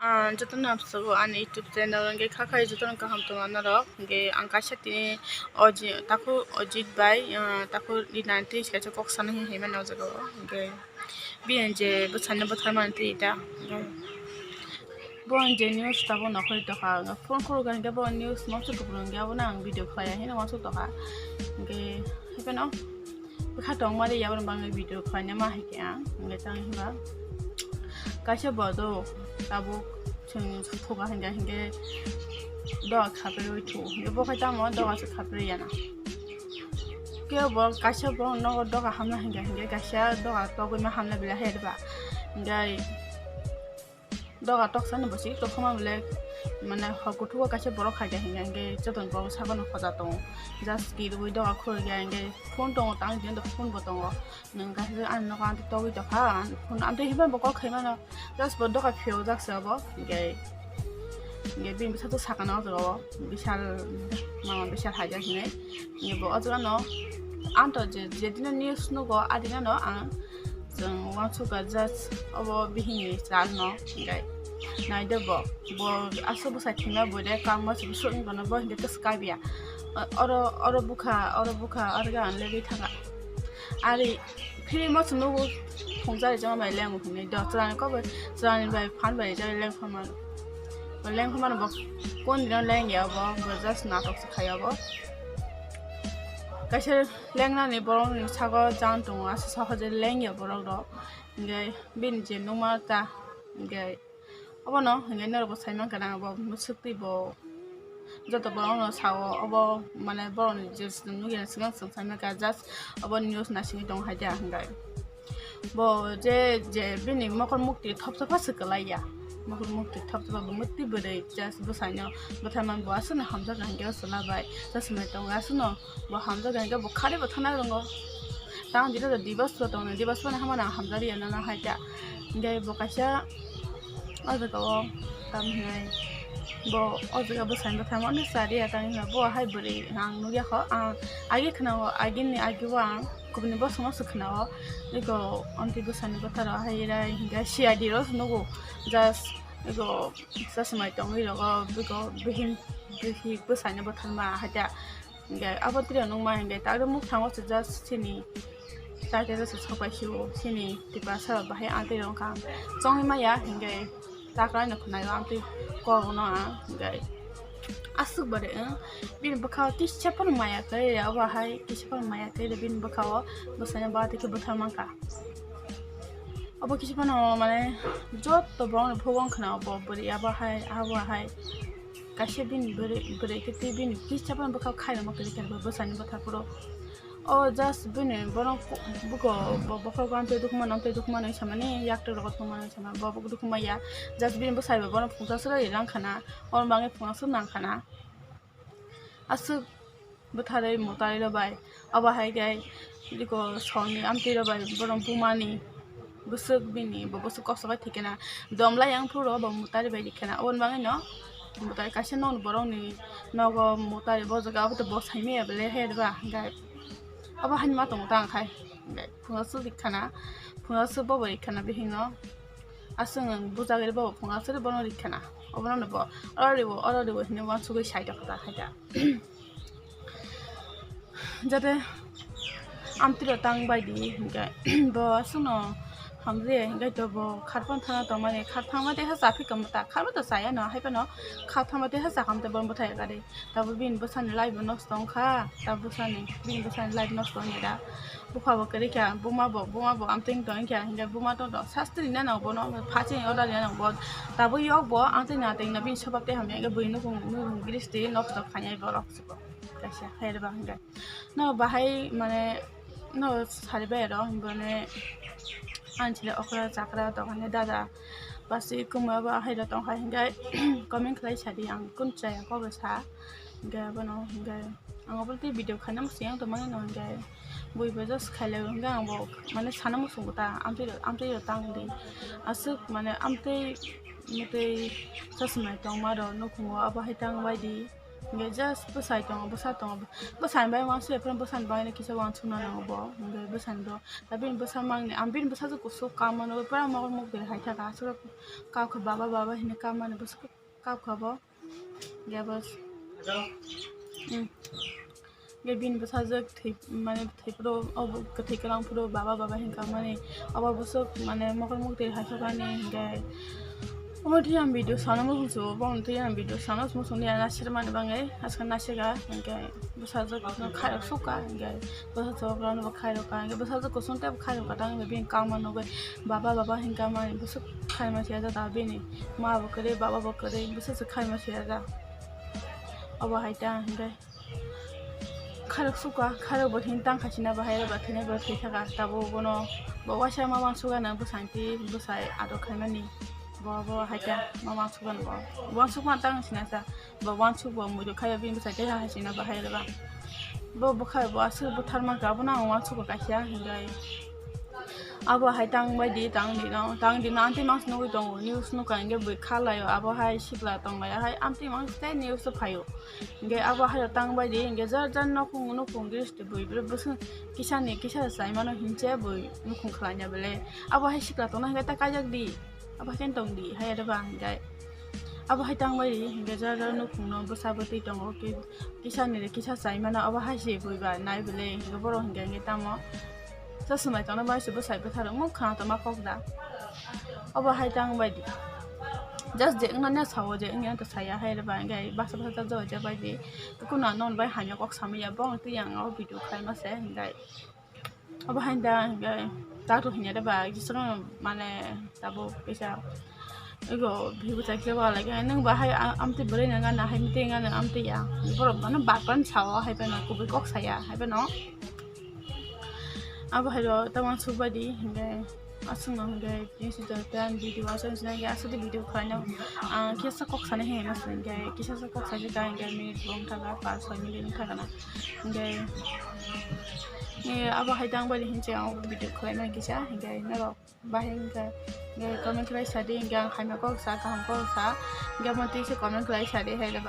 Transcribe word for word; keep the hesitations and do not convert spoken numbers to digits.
Ah, jotono hamsukgo ani YouTube channel, hwnkhe kha khai jotono kaham tongo norok. Hwnkhe ang kaisa tini Oji-, takhuk Ojit bai, ah, takhuk Rina tini kaisa kok sana hinwi mano o jaga o. Hwnkhe bini je bwsano bwtharmani twi ta. Hwnkhe bo je news tabuk nokhorwi tongkha. Phone khorokha hwnkhe bo news mangsa kupulung hwnkhe abono ang video khlaiya hinwi uansuk tongkha. Hwnkhe haiphano bwkha tongmani yabrwng bangwi video khlainai ma hai khe ang hwnkhe tang hinba kaisa bo do tabuk chwng phuga hwnkhe hwnkhe doga khaprwi thu hwnkhe bo khai tamo doga se khaprwi yana. Kebo kaisa bo nogo doga hamna hwnkhe hwnkhe kaisa doga togwi ma hamna belai hai ba hwnkhe doga toksa ni bosi tokma bole mane hor kuthuk o kaisa borok khaida hwnkhe hwnkhe jotono borok sakano khoja tongo. Just kirwi doga khurya hwnkhe phone tongo tang jani phone bo tongo. Nwng kaisa ani nogo amtwi togwi tongkha phone amtwi himba bo kok khaimano just bo doga phiyokjak se obo hwnkhe hwnkhe bini bwsa to sakano o jaga o bisal mama bisal haijak hinwi hwnkhe bo o jaga no anto je jedino news nugo adinano ang Chwng uansukha just obo bihini chal no hwnkhe naide bo, bo aswk bwsai thwima bo de kangma se bwswk wngkha no bo hwnkhe tei swkaiya. Oro, oro bwkha, oro bwkha, oro khe ang legwi thangkha. Ari phirimo chwng nugo phungjari jama bai leng hwnwi do chwrani kok bai chwrani bai phan bai rijak leng phaimano. Leng phaimano bo kondino lengya bo, bo just natok se khai obo. Kaisa lengnani borokni sago jang tongo, aswk sahoje lengya borok rok. Hwnkhe bini je nukma ta, hwnkhe obono hwnkhe norokbo sai mankha na, bo mwswk twi bo joto borokno sao, obo mane borokni je chwng nukya swkang chwng sai mankha, just obo news naisingwi tongo hai da hwnkhe. Bo je, je bini mokol mukti thopsa pha se kwlaiya, mokol mukti thopsa pha bo mwtwi bwrwi just bwsaino bwtharmani bo aswkno hamjakha hwnkhe o chwla bai chasmai tongo, aswkno bo hamjakha hwnkhe bo khari bo thana rongo. Tang dino do dibas bo tongo, dibas bo hamano hamjak ya nana hai ta. Hwnkhe bo kaisa o jaga o tam hinai bo o jaga bwsani bwtharmani chari ya tang hinai bo hai bwrwi ang nukya kho. Ang agi khna o, agini agi o ang kubuni bosongno se khna o. Ego amtwi bwsani bwtharo hai rai hwnkhe C I D rok nugo just ego chasmai tongwi rogo bego bihik bihik bwsani bwtharma hai ta. Hwnkhe abo twi rok nukma hwnkhe ta mukhango se just sini ta khe se sopai sio sini tiprasa rok bahai amtwi rok wngkha chongwi maya hwnkhe takrai no khwnaio amtwi kok no ang hwnkhe aswk bwrwi wng bini bwkhao kisa phano maya kwrwi rw obo hai kisa phano maya kwrwi rw bini bwkhao bwsano ba twi khe bwthar mankha. Obo kisa phano mane joto borokni phobong khna obo bwrwi abo hai abo hai kaisa bini bwrwi bwrwi khe twi bini kisa phano bwkhao khairokma kwrwi khe bo bwsani bwtha phuru o just bini borok buko bo bokhorok amtwi dukmano amtwi dukmano samani yaktrok rogo thangmano sama bo dukma ya just bini bwsai bo bono phungsa swrwi rang khana oro bangwi phungsa swrwi nang khana. Aswk bwtharwi mwtarwi rw bai. Abo hai khe eko songni amtwi rw bai borok bumani bwswk bini bo bwswk kosto khe thikena dom lai yang phuru bo mwtarwi bai rikhena. Oboni bagwino mwtai kaisa nokni borokni nogo mwtarwi bo jaga abo to bo saimaya belai hai rwba hwnkhe abo haino ma tongo ta hwnkhe phunga swk rikhana phunga swk bo bo rikhana bihikno. Aswk nwng bujagwi bo phunga swrwi bono rikhana obono bo oro ribo oro ribo hinwi uansugwi sai tongkha ta hai ta. Jate amtwiro tang bai di hwnkhe bo aswkno hamjaya hwnkhe to bo kharpan thana tongmani kharthangma teha chaphi kwmata kharma to chaya no hai phano kharthangma teha chakhamte bo bwthai kari. Tabuk bini bwsani life bo nosto wngkha, tabuk bwsani, bini bwsani life nosto wngya da. Bupha bo kwrwi kha, buma bo, buma bo amtwing tong kha, hinkhe buma tong tong sasti rina nang bono, phachi order rina nang bo. Tabuk yok bo amtwing na tengna bini swbak tei hamya, hinkhe bui nukung, nukung gristi nosto khainai borok. Kaisa khairok ba hinkhe. No bahai mane, no sari bai ro, hinkhe ani chwla okra chakra tong kha, dada. Basi kwmwi abo haino tong kha hinkhe comment khlai sadi ang kun chaya kok sa hinkhe abono hinkhe ang obo tei video khaina muchung yang tongmani no hinkhe bui bo just khailai hinkhe ang bo mane sana muchungo ta amtwi rok amtwi rok tang di aswk mane amtwi mwtwi chosmai tongma rok nukhungo abo hai tang bai di. Hingke just bwsai tongo, bwsa tongo. Bwsani bai uansuk ya, phano bwsani bai no kisa uansukna nango bo. Hingke bwsani bo, ta bini bwsa mangni, ang bini bwsa je kusuk kama no, pura mokol mukderi hai thaka. Aswk kap kha baba, baba hinwi kama ni bwswk kap kha bo. Hingke bo, hmm. Hingke bini bwsajwk thwi, mane thwi phuru, obo kwthwi kwlang phuru baba, baba hinwi kama ni. Obo bwswk mane mokol mukderi hai thaka ni hingke. Omo twi ang video sana muchung se, obo twi ang video sana muchung ya, nasir mani bangwi, aska nasir ga, hingke bwsajwk no khairok sukha, hingke bwsajwk rok no bo khairok kha, hingke bwsajwk kusung tei bo khairok kha, tang bini kama nugwi baba, baba hinka mani bwswk khaima siya da bini ma bo kwrwi, baba bo kwrwi, bwsajwk khaima siya da. Obo hai ta hingke. Khairok sukha, khairok bo thini tang khaisina bahai reba thini bo thwi thaka, tabuk bono bo waisa ma uansukha nang bwsai twi bwsai adok khaimani. Bo, bo hai ta ma uansukha bo. Uansukma tang sinasa, bo uansuk bo muitu khaiba bini bwsai twi khaisina bahai reba. Bo bwkha bo aswk butharma kha, abono ang uansukha kaisa hinwi. Abo hai tang bai di, tang di no, tang di no, amtwi mangsa nugwi tongo, news nukha hingke bui kha laio, abo hai sikla tong laio hai, amtwi mangsa tei news o phaio. Hingke abo hai tang bai di, hingke jar jar nokung nokung giristi bui bui bwswng kisa ni kisa chai mano hinse bui nokung khlai ya bele. Abo hai sikla tong na hingke ta kaijak di, abo hai khe tong di, hai aro ba hingke. Abo hai tang bai di, hingke jar jar nokung no bwsa bwtwi tongo, ki-, kisa ni kisa chai mano, abo hai se bui ba nai bele, hingke borok hingke hingke tamo. Chosmai tongna bai se bwsai bwtharok mung khna tongma kok da. Obo hai tang bai di. Just je wngna ne sao, je wngya to saya hai reba, hingke basa basa ta joi je bai di. Kuno non bai hamya kok samaya bo, twi ang o video khlai ma se, hingke. Obo hai da, hingke. Ta to hinya reba, jisung mane tabo kisa. Ego, bibu chai khe ba lagi, nung ba hai, a-, amtwi bwrwi nang gana, hai mtwi gana, amtwi ya. Borok mane bapan sao, hai phano kubui kok saya, hai phano. Abo hai ro, ta uansuk bai di, hingke, aswk no hingke, nisi jai ta video aswk sinai hingke, aswk di video khlai no, ah, kisa kok sanai hai mas hingke, kisa sa kok sai ka hingke, minute bong thaga, par soi minute thaga na, hingke, eh, abo hai tang bai di hinse ang video khlai ma kisa, hingke, norok. Bahai hingka, hingke comment khlai sadi, hingke ang khaima kok sa, kaham kok sa, hingke amo twi se comment khlai sadi, hai le ba.